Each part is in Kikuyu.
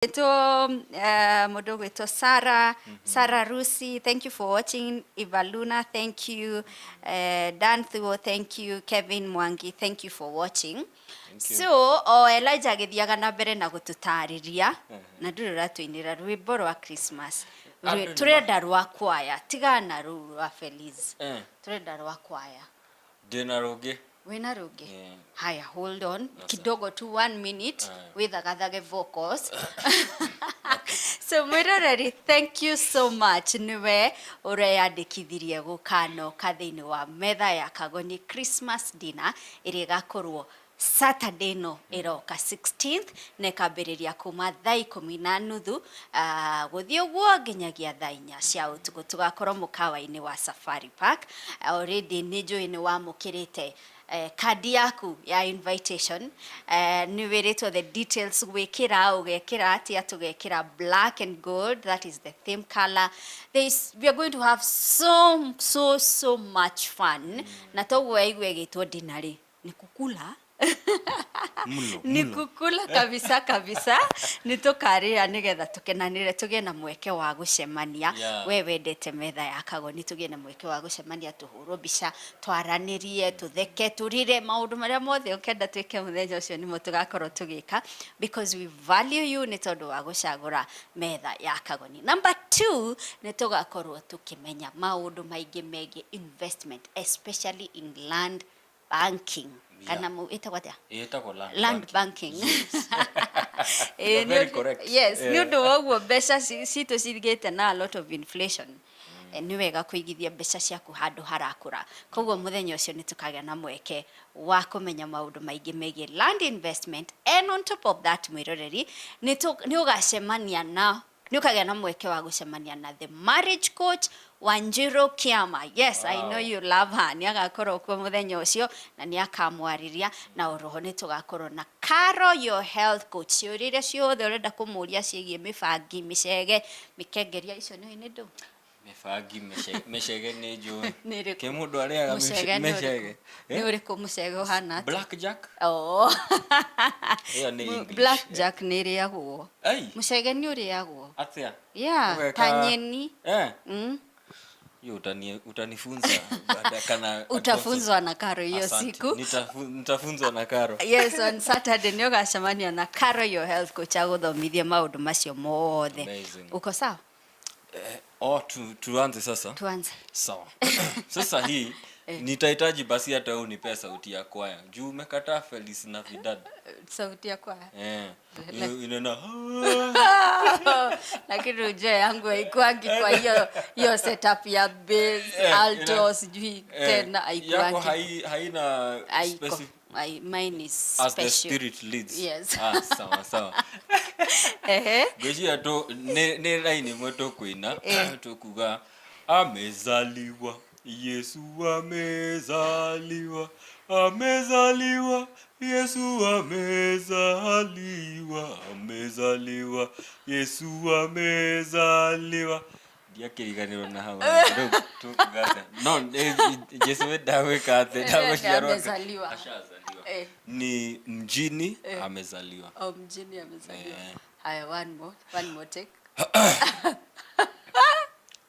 Gwĩtwo mũndũ gwĩtwo Sarah, Sarah Rusi, thank you for watching. Ivaluna, thank you. Dan Thuo, thank you. Kevin Mwangi, thank you for watching. Thank you. So o Elijah agĩthiaga na mbere na gũtũtarĩria na ndũrĩ ũratũinĩra rwĩmbo rwa Christmas. Andũ nĩ Tũrenda rwa kwaya, tigana rũu rwa Feliz. Tũrenda rwa kwaya. Ndĩna rũngĩ. Wĩna rũngĩ? Yeah. Haya, hold on kidogo tu, one minute. Aya. Wĩthagathage vocals. So mwĩroreri, thank you so much nĩwe ũreyandĩkithirie gũkanoka thĩinĩ wa Metha ya Kagoni Christmas dinner ĩrĩa ĩgakorwo Saturday ĩno ĩroka 16th na ĩkambĩrĩria kuma thaa 10:30 gũthiĩ ũguo nginyagia thaa 4 cia ũtukũ. Tũgakorwo mũkawa-inĩ wa Safari Park. Already nĩ njũĩ nĩ wamũkĩrĩte kandi yaku ya invitation, nĩ wĩrĩtwo the details, gwĩkĩra ũgekĩra atĩa. Tũgekĩra black and gold, that is the theme color. There is, we are going to have so so so much fun na toguo yaigua ĩgĩtwo dinner rĩ, nĩ kukula. Mũno. Ni Mũno. Kukula kabisa kabisa. Nĩ tũkarĩa nĩgetha tũkenanĩre, tũgĩe na mweke wa gũcemania. We wendete Metha ya Kagoni, tũgĩe na mweke wa gũcemania, tũhũrwo mbica, twaranĩrie, tũtheke, tũrire, maũndũ marĩa mothe ũkenda twĩke mũthenya ũcio nĩmo tũgakorwo tũgĩka, because we value you nĩ tondũ wa gũcagũra Metha ya Kagoni. Number two, nĩ tũgakorwo tũkĩmenya maũndũ maingĩ megiĩ investment, especially in land banking, kana ĩtagwo atĩa? Ĩtagwo land Land banking. You're very correct. Yes, nĩ ũndũ wa ũguo mbeca citũ cigĩte na a lot of inflation. Nĩ wega kũigithia mbeca ciaku handũ harakũra. Koguo mũthenya ũcio nĩ tũkagĩa na mweke wa kũmenya maũndũ maingĩ megiĩ land investment. And on top of that, mwĩroreri, nĩ ũgacemania na nĩ ũkagĩa na mweke wa gũcemania na the marriage coach, Wanjiru Kiama. Yes, I know you love her. Nĩ agakorwo kuo mũthenya ũcio na nĩ akamwarĩria. Na oroho nĩ tũgakorwo na Caro, your health coach. Ciũria iria ciothe ũrenda kũmũria ciĩgiĩ mĩbangi, mĩcege, mĩkengeria, icio nĩ nĩ ndũ. Mĩbangi, mĩcege nĩ njũĩ. Nĩ ĩrĩkũ? Kĩ mũndũ arĩaga? Mũcege nĩ mĩcege. ũrĩkũ? Nĩ ũrĩkũ mũcege ũhana atĩa? Black jack. Oh. Ĩyo nĩ English. Black jack nĩ ĩrĩagwo. Ai. Mũcege nĩ ũrĩagwo. Atĩa? Yeah, ta nyeni. Hiyo utanifunza baada kana Utafunzwa na Karo hiyo Asante. siku. Nitafunzwa na Karo. Yes, on Saturday nĩ ũgacemania na Caro, your health coach, agũthomithie maũndũ macio mothe. Amazing. Uko sawa? Oh, tuanze sasa. Tuanze. Sawa. Sasa hii nitahitaji basi hata wewe unipe sauti ya kwaya. Juu umekataa Feliz Navidad. Sauti ya kwaya. Eh. Inaenda. Lakini ujue yangu haikuangi kwa hiyo hiyo setup ya bass, alto, sijui tena Yako haikuangi. Haina Haiko. specific Mine is as the special. spirit leads. Yes. Ah, sawa sawa. Ngwĩciria tu nĩ raini ĩmwe tũkũina, tũkuga amezaliwa Yesu, amezaliwa, amezaliwa Yesu, amezaliwa, amezaliwa Yesu, amezaliwa. Ndiakĩriganĩrwo na hau rĩu tũkuga atĩa? No Jesu we ndagwĩka atĩ ndagũciarwo Amezaliwa. Ashazaliwa. Eh. Ni mjini amezaliwa. Oh, mjini amezaliwa. Eh. Haya, one more take.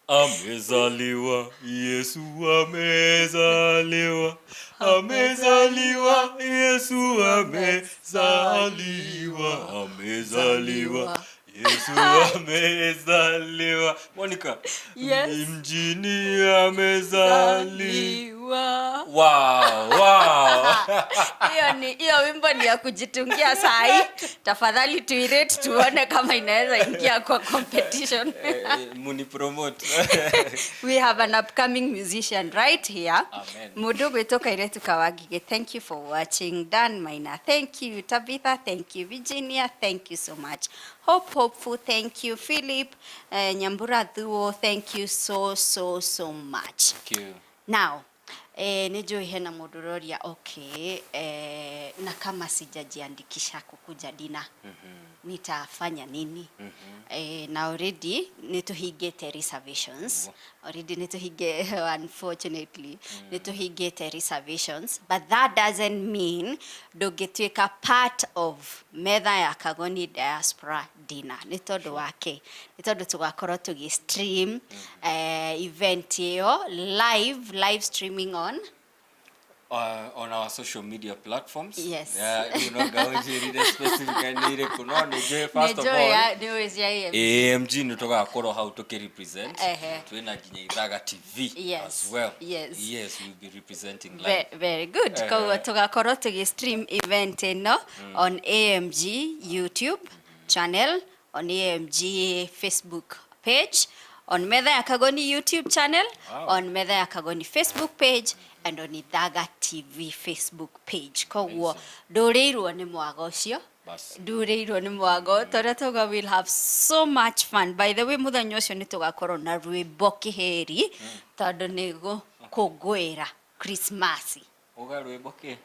Amezaliwa Yesu, amezaliwa, amezaliwa Yesu, amezaliwa, amezaliwa Yesu, amezaliwa. Monica. Yes. Ni mjini amezaliwa. Zaliwa. Wow. Hiyo ni hiyo wimbo ni ya kujitungia sahi. Tafadhali tuirate tuone kama inaweza ingia kwa competition. Muni promote. We have an upcoming musician right here. Amen. Mundu gwitwo Kairetu Kawangige, thank you for watching. Dan Maina, thank you. Tabitha, thank you. Virginia, thank you so much. Hope Hopeful, thank you. Philip Nyambura Thuo, thank you so so so much. Thank you. Now, nĩ njũĩ hena mũndũ ũroria, okay, na kama sijajiandikisha kukuja dinner. Nitafanya nini? Na already nĩ tũhingĩte reservations. Already nĩ tũhinge, unfortunately nĩ tũhingĩte reservations, but that doesn't mean ndũngĩtuĩka part of Metha ya Kagoni Diaspora Dinner. Nĩ tondũ wake, nĩ tondũ tũgakorwo tũgĩ stream event ĩyo live, live streaming on on our social media platforms. Yes. Yeah, rĩu no ngaũnjĩrire specifically nĩ irĩkũ, no nĩ njũĩ first of Nĩ all njũĩ, nĩ ũĩ cia AMG. AMG nĩ tũgakorwo hau tũkĩrepresent. Twĩna nginya Ithaga TV as well. Yes, we'll be representing live. Very good. Koguo tũgakorwo tũgĩ stream event ĩno on AMG YouTube channel, on AMG Facebook page, on Metha ya Kagoni YouTube channel, on Metha ya Kagoni Facebook page and on Ithaga TV Facebook page. Koguo ndũrĩirwo nĩ mwago ũcio. Bas. Ndurĩirwo nĩ mwago tondũ tuga we'll have so much fun. By the way, mũthenya ũcio nĩ tũgakorwo na rwĩmbo kĩhĩri tondũ nĩ gũkũngũĩra Krismasi. Uga rwĩmbo kĩ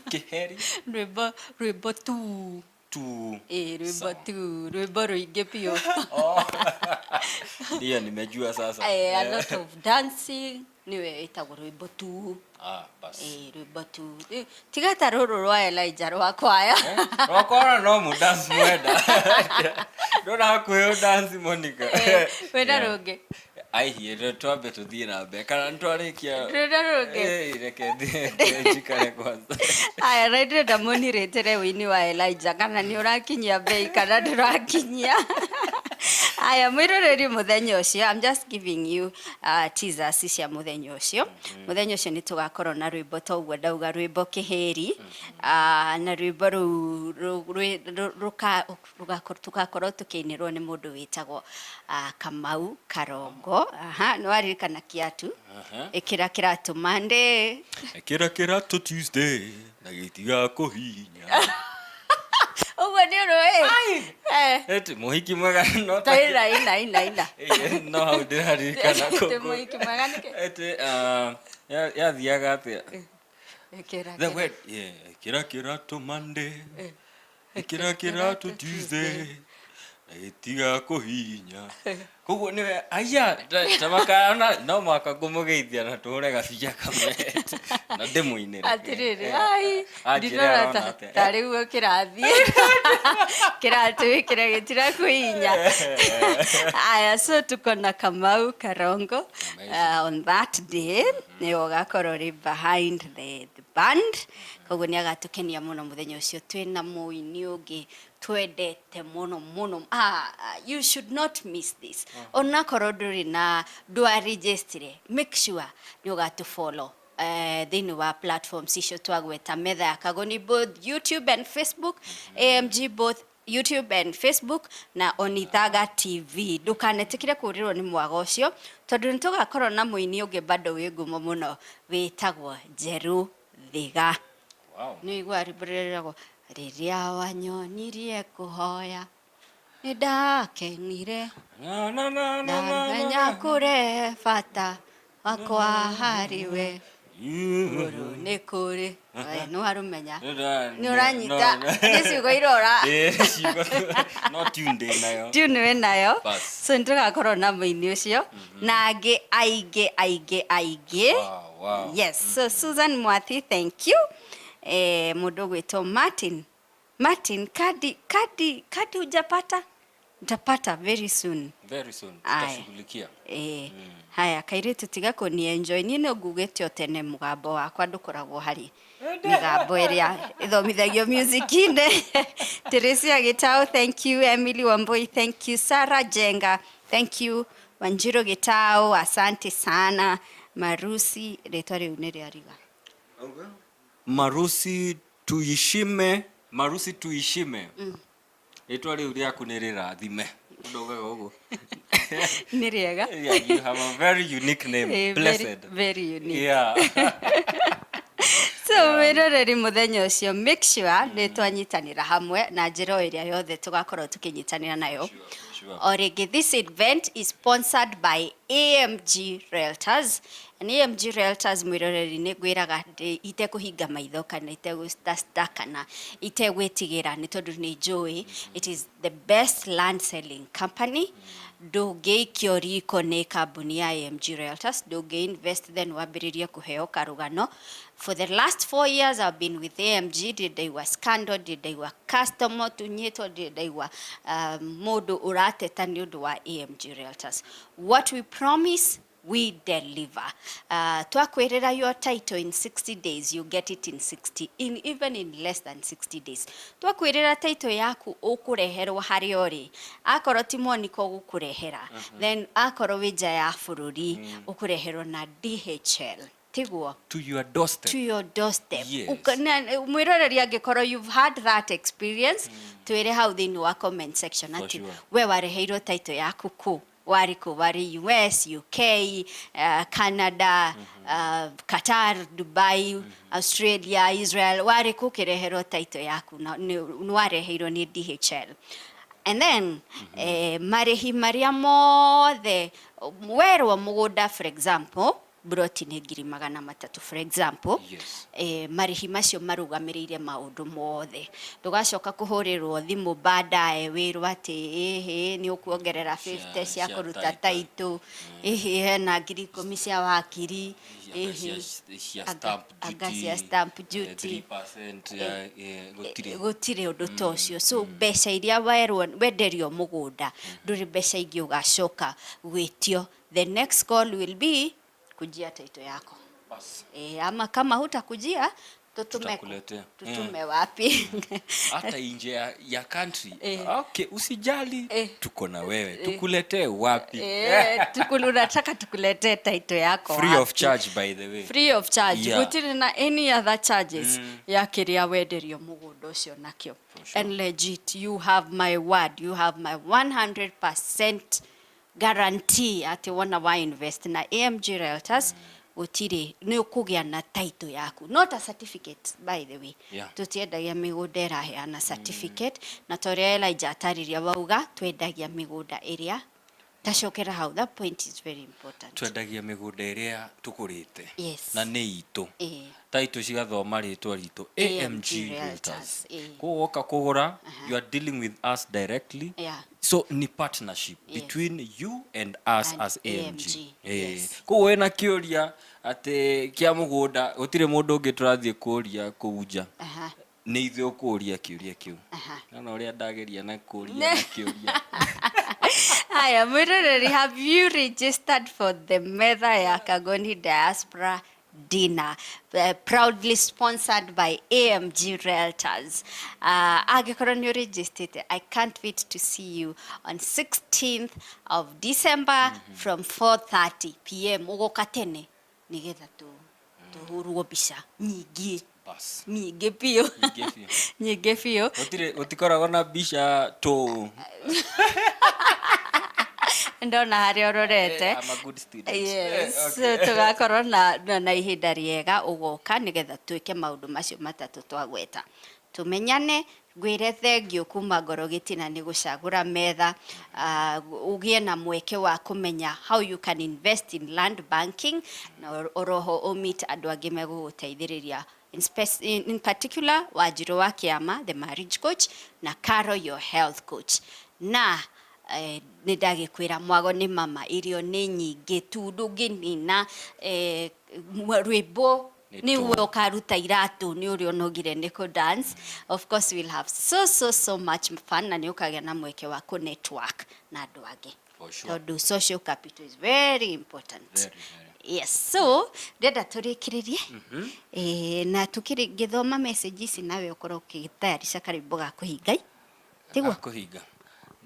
kĩheri? Rwĩmbo tu. Tu. Ĩ, rwĩmbo Sawa. tu, rwĩmbo rũingĩ biũ. Oh. Ndiyo nimejua sasa. A lot of dancing, nĩwe ĩtagwo rwĩmbo tu. Ah, bas. Ĩ, rwĩmbo tu. Tiga ta rũrũ rwa Elijah rwa kwaya. Rwakora no mũdance mwenda, ndona hakuhĩ ũdance, Monica. Wĩna rũngĩ? Aihie, twambe tũthiĩ na mbere kana nĩtwarĩkia? Rwĩna rũngĩ. Reke thiĩ njikare kwanza. Aya, na ndĩrenda mũnirĩtĩre wĩini wa Elijah kana nĩ ũrakinyia bei kana ndũrakinyia. Aya, mwĩroreri, mũthenya ũcio, I'm just giving you teasers cia mũthenya ũcio. Mũthenya ũcio nĩ tũgakorwo na rwĩmbo ta ũguo ndauga, rwĩmbo kĩhĩri, na rwĩmbo rũu tũgakorwo tũkĩinĩrwo nĩ mũndũ wĩtagwo Kamau Karongo. Aha, nĩ waririkana kiatu? Ĩkĩra kĩratũ Monday. Ĩkĩra kĩratũ Tuesday na gĩtiga kũhinya. Ũguo nĩ ũrũĩ. Ĩti mũhiki mwega no Ta ina ina ina ina. No hau ndĩraririkana. Ĩtĩ mũhiki mwega nĩkĩ? Ĩtĩ yathiaga atĩa? Ĩkĩra The word, yeah. Ĩkĩra kĩratũ Monday, ĩkĩra kĩratũ Tuesday na gĩtiga kũhinya. Koguo nĩwe aya tamakana no mwaka ngũmũgeithia na tũhũre gabica kamwe na ndĩmũinĩre. Atĩrĩrĩ, ai. Anjĩre ndinona arona atĩa. Ta rĩu kĩrathiĩ kĩratũ wĩkĩre gĩtira kwĩinya. Aya, so tuko na Kamau Karongo on that day, nĩwe ũgakorwo rĩ behind the band, koguo nĩ agatũkenia mũno mũthenya ũcio. Twĩna mũini ũngĩ twendete mũno mũno. You should not miss this. Onakorwo ndũrĩ na ndwarejistire, make sure nĩ ũgatũ follow thĩinĩ wa platforms icio twagweta, Metha ya Kagoni both YouTube and Facebook, AMG both YouTube and Facebook, na Onithaga TV. Ndũkanetĩkĩre kũũrĩrwo nĩ mwago ũcio tondũ nĩ tũgakorwo na mũini ũngĩ bado wĩ ngumo mũno wĩtagwo Njerũ Thiga. Nĩ igua rwĩmbo rũrĩa rĩrĩa wanyonirie kũhoya nĩ ndakenire. Na, na, na, na, na, na, ndamenya na. kũre bata wakwa harĩ we igũrũ nĩ kũrĩ. We, nĩ warũmenya, nĩ ũranyita nĩ ciugo irora. Ĩ, ciugo no tune ndĩ nayo. Tune wĩ nayo. Bas. So nĩ tũgakorwo na mũini ũcio na angĩ aingĩ aingĩ aingĩ. Yes, so Susan Mwathi, thank you. Mũndũ ũgwĩtwo Martin, Martin, kadi kadi kadi hujapata, utapata very soon. Very soon. Aya. Tutashughulikia. Haya, kairĩtu, tiga kũni enjoy. Niĩ nĩ ngugĩte o tene mũgambo wakwa ndũkoragwo harĩ mĩgambo ĩrĩa ĩthomithagio music-inĩ. Teresia Gitau, thank you. Emily Wambui, thank you. Sarah Jenga, thank you. Wanjiro Gitau, asante sana. Marusi, rĩtwa rĩu nĩ rĩariga. Marusi tuishime, Marusi tuishime, rĩtwa rĩu rĩaku nĩ rĩrathime, ndaugaga ũguo. Nĩ rĩega. Yeah, you have a very unique name. Very, Blessed. very unique. So So wĩroreri, mũthenya ũcio make sure nĩ twanyitanĩra hamwe na njĩra o ĩrĩa yothe tũgakorwo tũkĩnyitanĩra nayo. O rĩngĩ, this event is sponsored by AMG Realtors. And AMG Realtors, mwĩroreri, nĩ ngwĩraga itekũhinga maitho kana itegũcitacita kana itegwĩtigĩra, nĩ tondũ nĩ njũĩ it is the best land selling company. Ndũngĩikio riko nĩ kambuni ya AMG Realtors. Ndũngĩ invest then wambĩrĩrie kũheo karũgano. For the last 4 years I've been with AMG, ndirĩ ndaigua scandal, ndirĩ ndaigua customer tunyĩtwo, ndirĩ ndaigua mũndũ ũrateta nĩ ũndũ wa AMG Realtors. What we promise, we deliver. Twakwĩrĩra your title in 60 days, you get it in 60, even in less than 60 days. Twakwĩrĩra title yaku ũkũreherwo harĩa ũrĩ, akorwo ti Monica ũgũkũrehera, then akorwo wĩ nja ya bũrũri, ũkũreherwo na DHL, tiguo? To your doorstep. To your doorstep. Yes. Mwĩroreri, angĩkorwo you've had that experience, twĩre hau thĩinĩ wa comment section For atĩ sure. we wareheirwo title yaku kũ, warĩ kũ, warĩ US, UK, Canada, Qatar, Dubai, Australia, Israel, warĩ kũ ũkĩreherwo title yaku na nĩ wareheirwo nĩ DHL? And then marĩhi marĩa mothe werwo mũgũnda, for example broti nĩ 300,000, for example, marĩhi macio marũgamĩrĩire maũndũ mothe. Ndũgacoka kũhũrĩrwo thimũ baadaye wĩrwo atĩ ĩhĩ, nĩ ũkuongerera 50 cia cia kũruta title. Title, ĩhĩ, hena 10,000 cia wakiri, ĩhĩ, cia stamp anga duty, cia stamp duty. 3% ya gũtirĩ. Gũtirĩ ũndũ ta ũcio. So mbeca iria werwo wenderio mũgũnda, ndũrĩ mbeca ingĩ ũgacoka gwĩtio. The next call will be kujia title yako. Bas. Ama kama hutakujia, tutume Tutakuletea. Tutume wapi? Hata nje ya country. Okay, usijali, tuko na wewe. Tukuletee wapi? Unataka tukuletee title yako Free of wapi? charge, by the way. Free of charge. Gũtirĩ na any other charges ya kĩrĩa wenderio mũgũnda ũcio nakĩo. Sure. And legit, you have my word, you have my 100% guarantee atĩ wona wa invest na AMG Realtors, gũtirĩ, nĩ ũkũgĩa na title yaku, not a certificate, by the way. Tũtiendagia mĩgũnda ĩraheana certificate, na ta ũrĩa Elijah atarĩria wauga, twendagia mĩgũnda ĩrĩa tacokera hau. That point is very important. Twendagia mĩgũnda ĩrĩa tũgũrĩte na nĩ itũ. Title cigathoma rĩtwa ritũ, AMG AMG Realtors, Realtors. Koguo woka kũgũra, you are dealing with us directly. So ni partnership between you and us And as AMG. AMG, yes. Koguo wĩna kĩũria atĩ kĩa mũgũnda, gũtirĩ mũndũ ũngĩ tũrathiĩ kũria kũu nja. Nĩ ithuĩ ũkũria kĩũria kĩu. Nona ũrĩa ndageria na kũria na kĩũria. Haya, mwĩroreri, have you registered for the Metha ya Kagoni Diaspora Dinner, proudly sponsored by AMG Realtors? Angĩkorwo nĩ ũregistered, I can't wait to see you on 16th of December from 4:30 p.m. Ũgoka tene nĩgetha tũhũrwo mbica nyingĩ. Bas. Nyingĩ biũ. Nyingĩ biũ. Nyingĩ biũ. Gũtirĩ, gũtikoragwo na mbica tũ. Ndona harĩa ũrorete. I'm a good student. Yes. Okay. Tũgakorwo na ihinda rĩega, ũgoka nĩgetha twĩke maũndũ macio matatũ twagweta, tũmenyane, ngwĩre thengio kuma ngoro gĩtina nĩ gũcagũra metha, ũgĩe na mweke wa kũmenya how you can invest in land banking, na oroho ũmeet andũ angĩ megũgũteithĩrĩria, in particular Wanjirũ wa Kĩama, the marriage coach, na Caro, your health coach. Na nĩ ndagĩkwĩra mwago nĩ mama, irio nĩ nyingĩ tu, ndũngĩnina, rwĩmbo Nĩ nĩ tũ. we ũkaruta iratũ nĩ ũrĩa ũnogire nĩ kũ dance. Of course we'll have so so so much fun, na nĩ ũkagĩa na mweke wa kũ network na andũ angĩ, For sure. tondũ social capital is very important. Very, very. Yes, so ndĩrenda tũrĩkĩrĩrie na tukĩrĩ message ici, nawe ũkorwo ũkĩtayarisha karwĩmbo ga kũhinga, tiguo? Kũhinga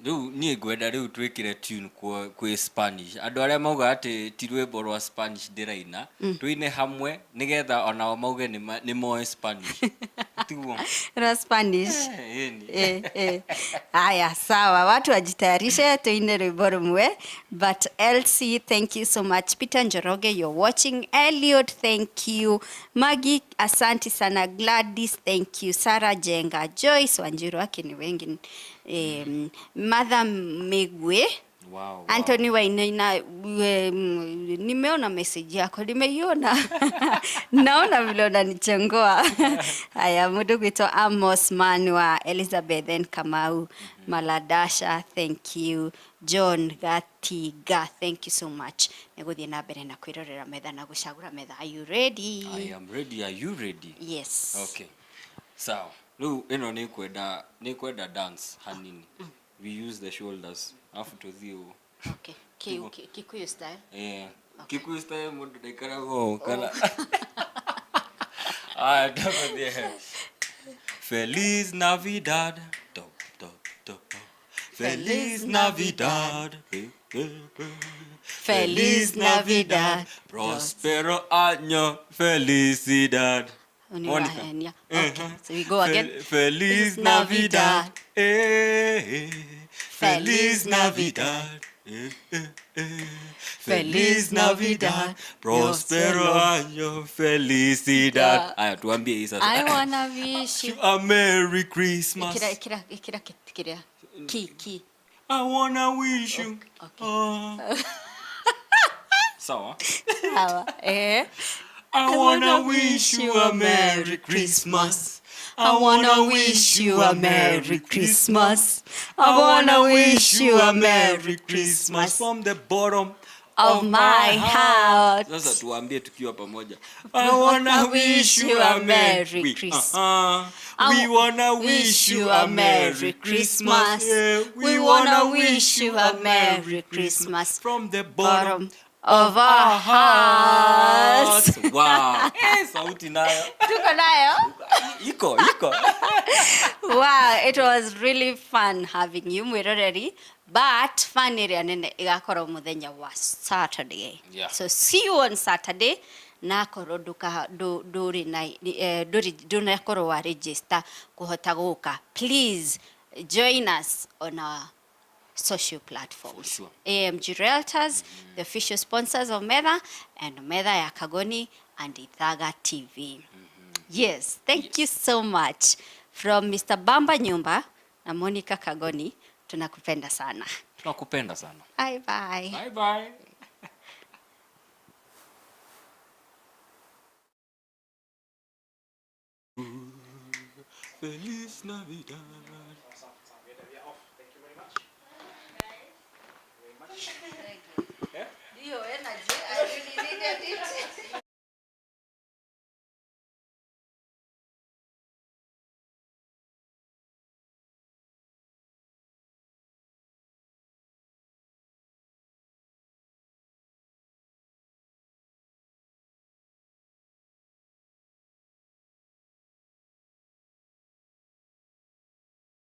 rĩu niĩ ngwenda rĩu twĩkĩre tune kwĩ Spanish. Andũ arĩa mauga atĩ ti rwĩmbo rwa Spanish ndĩraina, tũine hamwe nĩgetha onao mauge nĩ moĩ Spanish. Tiguo. Na Spanish. Eh, ĩni. Eh, eh. Aya, sawa, watu wajitayarishe tuine rwimbo rumwe. But Elsie, thank you so much. Peter Njoroge, you're watching. Elliot, thank you. Maggie, asanti sana. Gladys, thank you. Sarah Jenga, Joyce Wanjiru, akini wengi. Mother Megwe. Wow, wow. Anthony Wainaina, nimeona message yako, nimeiona. Naona vile unanichengoa. Haya, mundu gwitwo Amos Manwa, Elizabeth N. Kamau, Maladasha, thank you. John Gatiga, thank you so much. Nĩgũthiĩ na mbere na kwĩrorera metha na gũcagũra metha. Are you ready? I am ready. Are you ready? Yes. Okay. Sawa. Rĩu ĩno nĩ kwenda dance hanini. We use the shoulders. Alafu tũthiĩ ũũ. Okay. Kikuyu style. Eh. Kikuyu style mũndũ ndaikaraga ũũ kana. Aya, tũgũthiĩ. Feliz Navidad. Top, top, top. Feliz Navidad. Feliz Navidad. Prospero año. Felicidad. Uniwahenia. Okay, so we go again. Feliz Feliz Navidad. Navidad. Eh, eh. Feliz Feliz Navidad. Navidad. Eh, eh, eh. Feliz Feliz Navidad. Navidad. Prospero Prospero. año. Felicidad. Aya, tuambie hii sasa. I wanna wish you. A Merry Christmas. Ikira, ikira, ikira, ikira. Ki, ki. I wanna wish you. Okay. Oh. Sawa. Sawa. Eh. I wanna wish you a Merry Christmas. I wanna wish you a Merry Christmas. I wanna wish you a Merry Christmas from the bottom Of my heart. Sasa tuambie tukiwa pamoja. I wanna wish you a Merry Christmas. We wanna wish you a Merry Christmas. Yeah, We wanna wish you a Merry Christmas from the bottom Bottom of our hearts. Wow. Eh, sauti nayo. Tuko nayo? Iko, iko. Wow, it was really fun having you mwiroreri, but fun ĩrĩa nene ĩgakorwo mũthenya wa Saturday. Yeah. So see you on Saturday. Nakorwo ndũrĩ na ndũrĩ ndũnakorwo wa register kũhota gũka, please join us on our social platforms. For sure. AMG Realtors, the official sponsors of Metha, and Metha ya Kagoni and Ithaga TV. Yes, thank you so much. From Mr. Bamba Nyumba na Monica Kagoni, tunakupenda sana. Tunakupenda sana. Bye bye. Bye bye. Feliz Navidad.